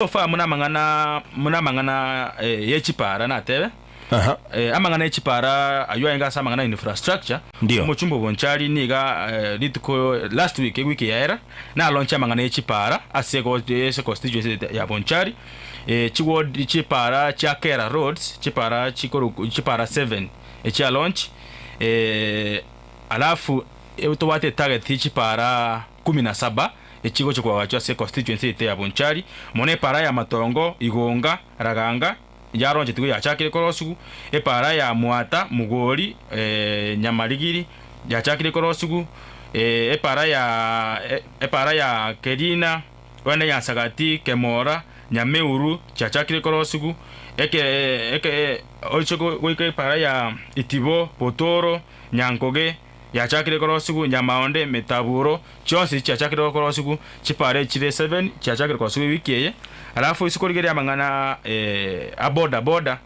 So far muna amang'ana muna amang'ana ye chipara natebe. Aha. Amang'ana ye chipara aywo aenge ase amang'ana ya infrastructure. Ndio. Omochumba o Bonchari niga rituko last week ewiki yaera nalonche amang'ana ye chipara ase ase constituency ya Bonchari. Chiward chipara chia Kera roads chipara chikorokwa chipara seven echia launch alafu tobwate etarget ye chipara kumi na saba echigochia koagachwa ase econstituency yaito ya Bonchari, mono epara ya Matongo, Igonga, Raganga yaronchetigwe yachakire korosigwa, epara ya Mwata, Mugori, Nyamarigiri yachakire korosigwa, epara ya epara ya Kerina, Bono Nyansagati, Kemora, Nyameuru chiachakire korosigwa, eke eke oche goika epara ya Itibo, Botoro, Nyankoge yachakire korosigwa, Nyamaonde, Metaburo, chionsi chiachakire korosigwa, chipara echire seven chiachakire korosigwa ewiki eye. Alafu ase korigereria amang'ana a boda boda,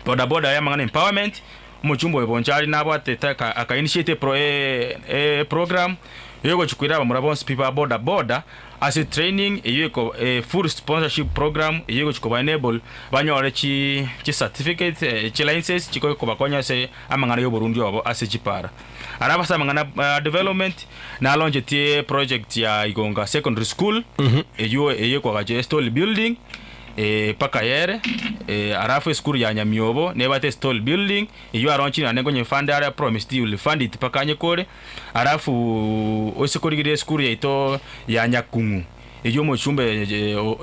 boda boda aya amang'ana empowerment, omochumba oyo Bonchari nabwatete aka aka initiate epro eprogram eyogochia koira abamura bonsi pi ba boda boda ase training eywo eko full sponsorship program eywo egochia koba enable banyore chi chicertificate chilicense chikobakonya ase amang'ana ya oborundi obo ase chipara. Arafu ase amang'ana a development, nalonchetie project ya Igonga Secondary School, eywo eywo ekoagacha estall building mpaka yere, alafu esukuru ya Nyamiobo nebate estall building, eywo aronchire naende nkonye fund are promised he will fund it mpaka anyekore, alafu ase korigereria esukuru yaito ya Nyakung'u, eywo omochumbe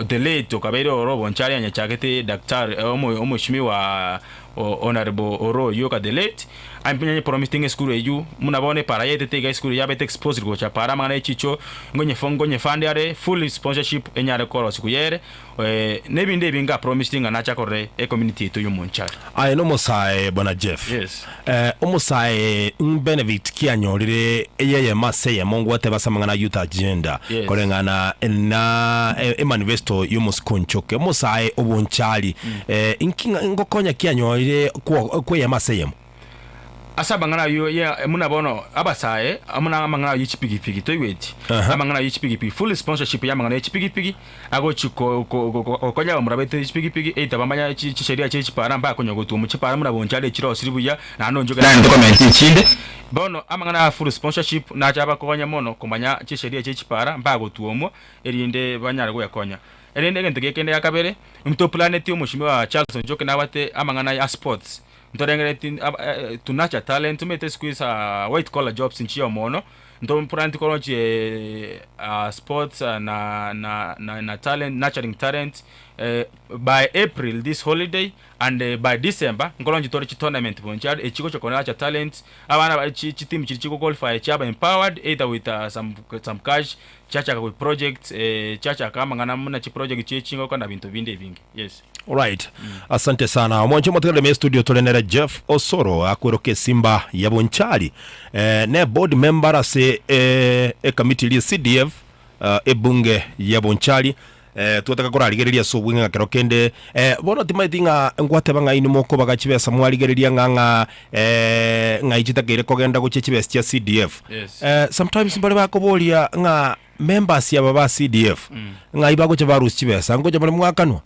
the late okabeire oro Bonchari anyechagete daktari omoeshimiwa Honourable oro oyio oka the late, Ampenye promised ng'a esukuru eyio buna bono epara yaetete iga esukuru yabete exposed gocha para amang'ana ye chicho ngonye ngonye fund are full sponsorship enyare korosia buya ere na ebinde ebinge a promised ng'a nache akorere ecommunity yaito ya Omonchari. Aye nomosae bwana Jeff. Yes. Omosae ng'u benefit ki anyorire eyeyemo ase eyemo ngwateba ase amang'ana a youth agenda Yes. koreng'ana na emanifesto y'omosikonchoke omosae obonchari inki ngokonya ki anyorire kweyema ase eyemo? Ase amang'ana ayio ye buna bono abasae amo na amang'ana ayio ye chipigipigi toigweti? Aha. Amang'ana ayio ye chipigipigi full sponsorship ya amang'ana ye chipigipigi agochi ko ko gokonya abamura baito be chipigipigi either bamanye chi chisheria chie chipara mbakonya gotwomwa chipara buna bonchari echirosiri buya naende onchoke naende tokomenta echinde. Bono amang'ana aya full sponsorship nache abakonya mono komanya chisheria chie chipara mbagotwomwa erinde banyare goekonya. Erinde egento gekende gia kabere, ntoplanetie omoshimiwa Charles Onchoke nabwate amang'ana ya sports. Ntorengeretie to nurture talent, tomanyete siku hizi white collar jobs nchiyo mono, ntoplante korochie sports na na na talent nurturing talent by April this holiday and by December nkoronchi tore chitournament bonchari echi gocha ko nurture talent, abana ba chi chiteam chiria chigo qualify chiaba empowered either with some some cash chiachaka with projects chiachaka amang'ana buna chiproject chie chingoko na binto binde ebinge, yes. Alright. Asante sana. Omwanche omotegerere me studio tore nere Jeff Osoro akweroka esimba ya Bonchari. Eh, ne board member ase eh, ekamiti eria CDF eh, ebunge ya Bonchari. Eh, twataka korarigereria ase obweng'e ng'a kero kende eh, bono timaeti ng'a ngwateba ng'a inwe mokobaga chibesa mwarigereria ng'a ng'a eh, ng'ai chitakeire kogenda gochia chibesa chia CDF. Yes. Eh, sometimes mbare bakoboria ng'a Members aba ba CDF ng'ai bagocha barusia chibesa ngocha bare mwakanwa?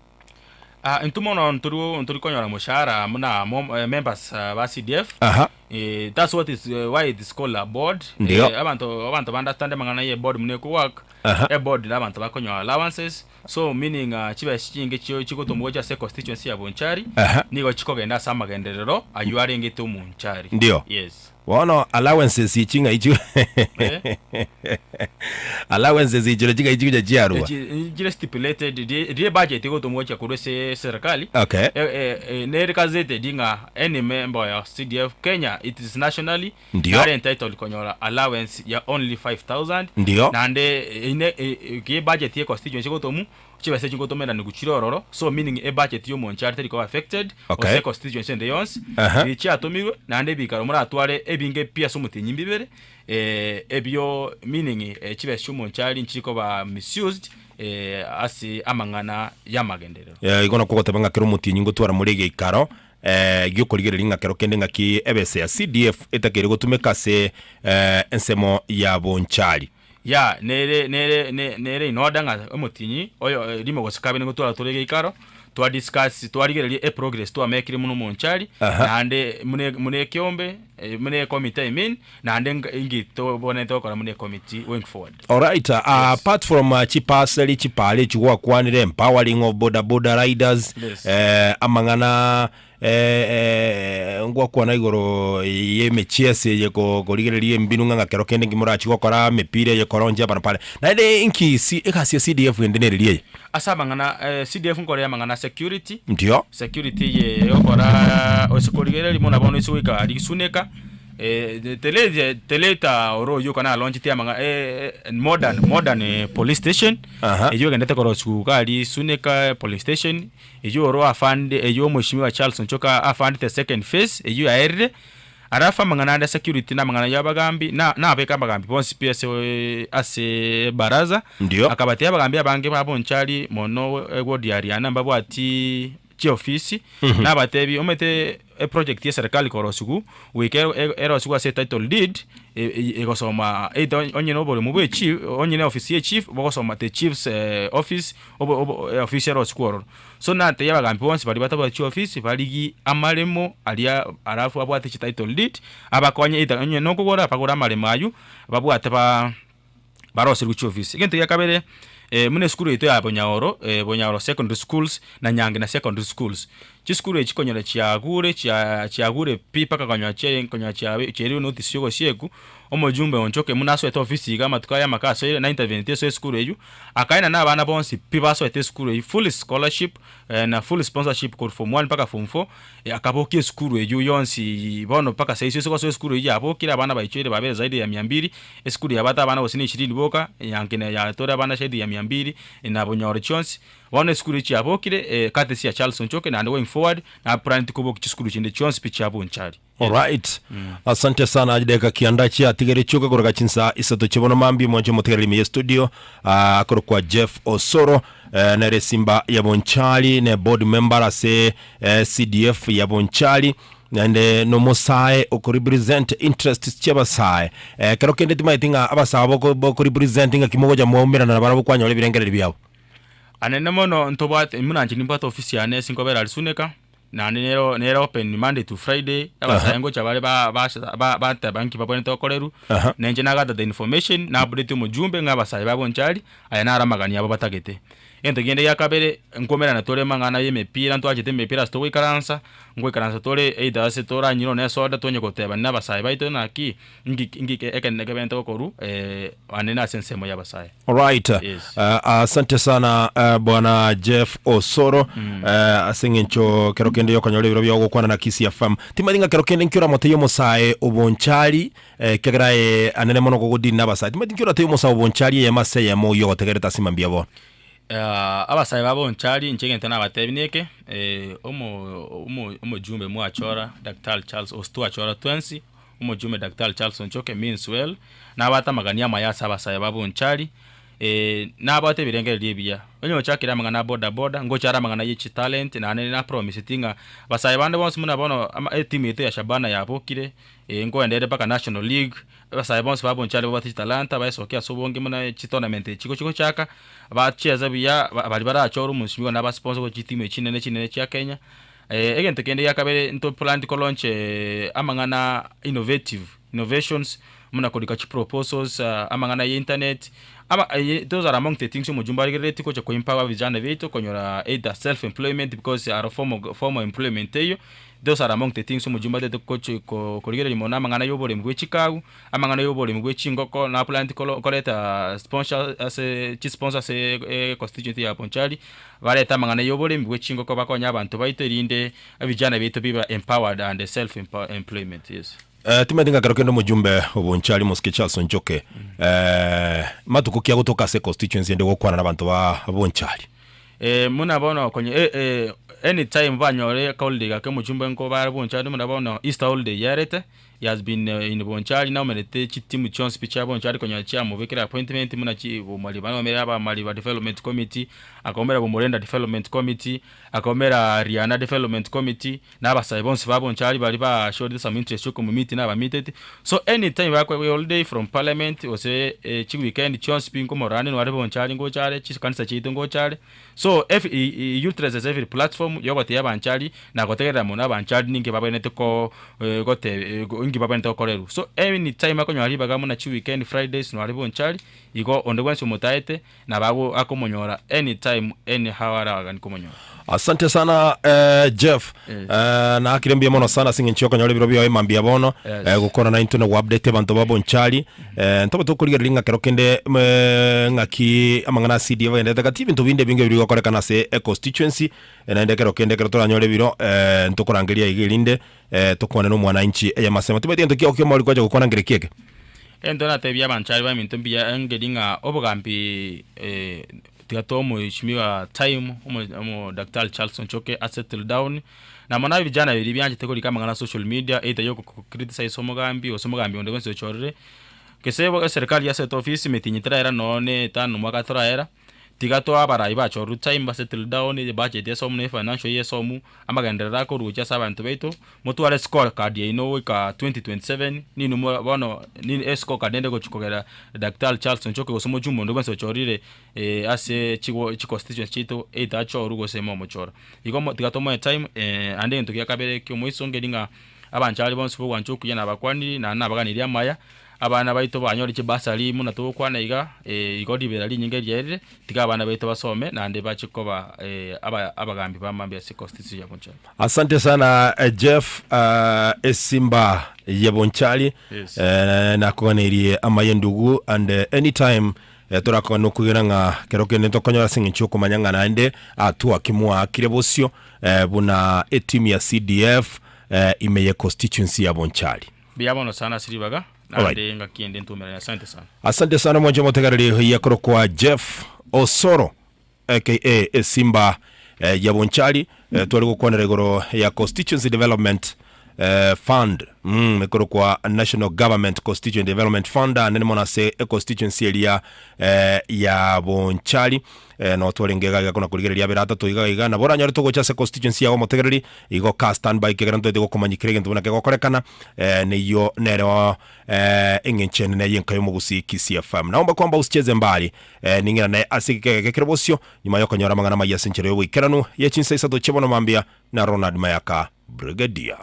Ah, intwe mono ntori ntori konyora moshahara buna mo members ba CDF. Aha. Eh, that's what is why it is called a board. Ndio. Eh, abanto abanto ba understand amang'ana ye board buna ekowork. Aha. E board na abanto bakonyora allowances so meaning ah, chibesa chinge chio chigotomwa gocha ase constituency ya Bonchari Aha. nigo chikogenda ase amagenderero aywo arengete omonchari. Ndio. Yes. Bono allowances echi ng'ai chi allowances echi nachi ng'ai chigocha chiarwa? Echi nchire stipulated rie rie budget egotomwa gochia korwa ase serikali Okay. e, e, e, nere gazetted ng'a any member ya CDF Kenya it is nationally Ndio. nare entitled konyora allowance ya only 5000 Ndio. naende eine e, e, ki budget ye constituency egotomwa Chibesa echi ngotomeraniwu chire ororo, so meaning ebudget y'omonchari teri koba affected, Okay. gose constituency ende yonsi, Aha. riria chiatomirwe, naende ebikaro moratware ebinge pi ase omotienyi mbibere, ebio meaning chibesa chi'omonchari nchiri koba misused ase amang'ana y'amagenderero. Igo nakwo ogoteba ng'a kera omotienyi ngotwara more egeikaro gi'okorigereria ng'a kero kende ng'aki ebesa ya CDF etakeire gotumeka ase ensemo ya bonchari. Ya nere nere ne nere in order ng'a omotinyi oyo rimo gose kabere nigo twaratore egeikaro, twa discuss twarigereria eprogress twamekire buna omonchari, Aha. naende muna muna ekeombe muna ecommittee I mean, naende nka inki tobwenerete gokora buna ecommittee going forward. Alright, apart from chipaseri chipara echi gwakwanire empowering of boda boda riders Yes. eh, amang'ana eh, eh, ngwakwana igoro y'emechiese eye ko- korigereria embinu ng'a ng'a kero kende nki morachie gokora emepira eye koronche aba na pale. Naende inki si egasi ya CDF ende nereri eye? Ase amang'ana eh, CDF nkore amang'ana a security, Ndio. security eye egokora ase korigereria buna bono ase goika risuneka Teleta teleta oro oyio okana aloncheti amang'a modern modern police station Aha. eyio egendete korosiwa iga aria Suneka police station, eyio oro afande eyio omweshimiwa Charles Onchoke afandete second phase eyio yaerire, alafu amang'ana ande security na amang'ana ya abagambi na nabeke abagambi bonsi pi ase ase ebaraza, Ndio. akabatebia abagambi abange ba Bonchari mono eward ya Riana mbabwati chiofisi, nabatebie omanyete eproject ya eserekari korosiwu, goika erosiwe ase etitle deed, egosoma either onye na oboremo bwa echief, onye na ofisi ya echief, bogosoma the chief's office, obo obo ofisi erosiwe ororo. So natebia abagambi bonsi baria batabwati chiofisi, barigie amaremo aria alafu abwate chititle deed, abakonye either onye na okogora, bagore amaremo aywo, babwate ba baroserwe chiofisi. Egento gia kabere, buna esukuru yaito ya Bonyaoro, Bonyaoro Secondary Schools na Nyangena Secondary Schools, chisukuru echi konyora chiagure chia chiagure pi mpaka konyora chiaye konyora chiabe chiairwe notice ya ogosiekwa, omojumbe Onchoke buna asoete ofisi iga amatuko aya amake asoire na interveneti ase esukuru eywo, akaenana na abana bonsi pi basoete esukuru eywo fully scholarship na full sponsorship korwa form one mpaka form four, akabokia esukuru eywo yonsi bono mpaka saisi ase gosoa esukuru eywo yabokire abana baichoire babere zaidi ya mia mbili, Esukuru yabate abana gose ne ishirini boka, eyankina yatore abana zaidi ya mia mbili, na bonyoro chionsi. Bono esukuru echi yabokire, courtesy ya Charles Onchoke, naende going forward, na plan tikobokia chisukuru chinde chionsi pi chia Bonchari. Alright. Asante sana dakika kianda chiatigere chioka koreka chinsa isato chibono mambi mwanche motigereri ime ye studio ah, akorokwa Jeff Osoro eh, nere Simba ya Bonchari ne board member ase eh, CDF ya Bonchari Naende nomosae okorepresent interests chi'abasae. Ekero kende timaeti ng'a abasae boko bokorepresent ng'aki mogocha mwaumerana nabarabwo kwanyora ebirengererio biabo. Anene mono ntobwate buna inche nimbwate ofisi yane ase nkobera aria Suneka, naende nero nere open Monday to Friday, abasae Aha. ngocha bare ba ba ba bateba nki babwenerete gokorerwa, Aha. na inche na gather the information, na update omojumbe ng'a abasae ba Bonchari, aya naro amagani abo batagete. Egento kende gia kabere, nkomerana tore amang'ana y'emepira, ntwachete emepira ase togoikaransa, ngoikaransa tore either ase toranyire nonye esoda tonye gotebania na abasae baito naki, nki nki ekenene kebente gokorwa anene ase ensemo y'abasae. Alright. Yes. Uh, asante sana uh, bwana Jeff Osoro uh, ase eng'encho kero kende yokonyora ebiro bia ogokwana na Kisii FM. Timanyeti ng'a kero kende nki oramoteie omosae obonchari Ekiagera aye anene mono kogodini nabasae, timanyeti nki oratebe omosae obonchari eyemo ase eyemo oyio ogotegerete ase mambia bono. Abasae ba bonchari inche egento nabatebi neke, omo omo omojumbe mwachora Daktari Charles gose twachora twensi, omojumbe Daktari Charles Onchoke means well, nabwate amagani amaya ase abasae ba bonchari, Nabwate ebirengererio ebiya, onye ochakire amang'ana a boda boda, ngocha are amang'ana ye chitalent, naende napromiseti ng'a basae bande bonsi buna bono ama etimu yaito ya Shabana yabokire, nkoenda ere mpaka national league, abasae bonsi ba Bonchari babwate chitalanta baesokia ase obonge buna chitournament echi chigochi gochaka, bachiese buya, ba baria barachore omosimiwa na abasponsor gochia chitimu echi chinene chinene chia Kenya. Egento kende gia kabere nto plan ko launch amang'ana innovative, innovations buna korika chiproposals, amang'ana ya internet, ama those are among the things omojumbe arigereretie gocha ko empower vijana baito konyora either self employment because aro formal formal employment teiyo, those are among the things omojumbe atagete gochi ko korigereria mono amang'ana ya oboremi bwe chikagu, amang'ana ya oboremi bwe chingoko na plan koro koreta sponsor ase chisponsor ase econstituency ya Bonchari, Barete amang'ana y'oboremi bwe chingoko bakonye abanto baito erinde ebijana biaito bibe empowered and self employment yes. Eh, timanyeti ng'a kero kende omojumbe obonchari mosike Charles Onchoke eh, matuko ki agotoka ase econstituency ende gokwana nabanto ba Bonchari? Eh, muna bono konye eh, eh, anytime banyore aka holiday gake omojumbe nko bare Bonchari muna bono Easter holiday yarete. He has been in Bonchari naomerete chitimu chionsi pi chia Bonchari konyora chiamobekire appointment buna chi Bomariba naomere Abamariba Development Committee, akaomera Bomorenda Development Committee, akaomera Riana Development Committee, na abasae bonsi ba Bonchari baria ba showed some interest yokomomeet nabameeteti. So anytime bakoegwa holiday from parliament gose chi weekend chionsi pi nkomorora ande nare Bonchari ngocha are, chikanisa chiaito ngocha are. So every he he utilizes every platform yogotebia abanchari na gotegerera mono abanchari ninki babwenerete ko gote inki babwenerete gokorerwa. So any time akonyora ribaga buna chiweekend Fridays naro bonchari, igo onde bwensi omotaete nabo ago akomonyora any time any how aragani komonyora. Asante sana eh, Jeff. Yes. Eh, naakire mbuya mono sana ase eng'encho yokonyora ebiro biao emambia bono Yes. eh, gokwana naintwe na goupdate abanto ba Bonchari eh, ntobe tokorigereria ng'a kero kende mm, eh, ng'aki amang'ana a CDF agenderete gati ebinto binde ebinge biri gokorekana ase econstituency eh, naende kero kende ekero toranyore ebiro eh, ntokorangeria iga erinde eh, tokwane na omwananchi eyamasemo timanyeti gento kiago kiomori kwacha gokwana nkere kieke. Egento natebie abanchari baminto mbuya engeri ng'a obogambi eh, tiga toe omoheshimiwa time, omo omo daktari Charles Onchoke a settle down, na mono ebijana biria bianchete korika amang'ana social media either ya oko criticize omogambi gose omogambi onde bwensi ochorire, gese bo eserikari yasete ofisi emitinyi teraera nonye na etano omwaka toraera. Tiga toe abarai bachorwe time ba settle down, ebudget esomu na efinancial year esomu, amagenderero akorwa gochia ase abanto baito, motware score card yaino goika 2027, ninwe mo bono ni escore card nere egochi kogera Daktari Charles Onchoke gose omochumbe onde bwensi ochorire ase chigo chiconstituency chiaito either achorwe gose momochora. Igo mo tiga tomoe time ande egento gia kabere kia omoiso nkeri ng'a abanchari bonsi bogwancha okuya nabakwaniri naende nabaganirie amaya. Abana baito banyore chibasari buna togokwana iga, igo ribera rinyinge riaerire, tiga abana baito basome naende bache koba aba abagambi ba mambia ase constituency ya Bonchari. Asante sana Jeff esimba ya Bonchari. Yes. Nakoganeirie amaye ndugu and anytime torakogana okwegena ng'a kero kende ntokonyora ase eng'encho yokomanya ng'a naende hatua ki mwaakire bosio buna etimu ya CDF ime ye constituency ya Bonchari. Mbuya mono sana ase ribaga, Alright. naende engaki ende ntumerane. Asante sana. Asante sana mwanche omotegereri oyio akorokwa Jeff Osoro aka Esimba eh, ya Bonchari eh, tware gokwanera igoro ya Constituency Development eh, Fund mm, ekorokwa National Government Constituent Development Fund anene mono ase econstituency eria eh, ya Bonchari eh, no twarenge iga iga kona korigereria abere atato iga iga nabo oranyore togocha ase constituency yago omotegereri Igo ka stand by kegera ntoete gokomanyia kera egento buna kegokorekana, eh, neyio nero eh, eng'encho enene y'enka y'omogusii Kisii FM. Naomba kwamba usicheze mbali, eh, ning'irane ase egeka kere bosio nyuma y'okonyora amang'ana amaya ase enchera y'oboikeranu ye chinsa isato chia bono mambia na Ronald Mayaka Brigadier.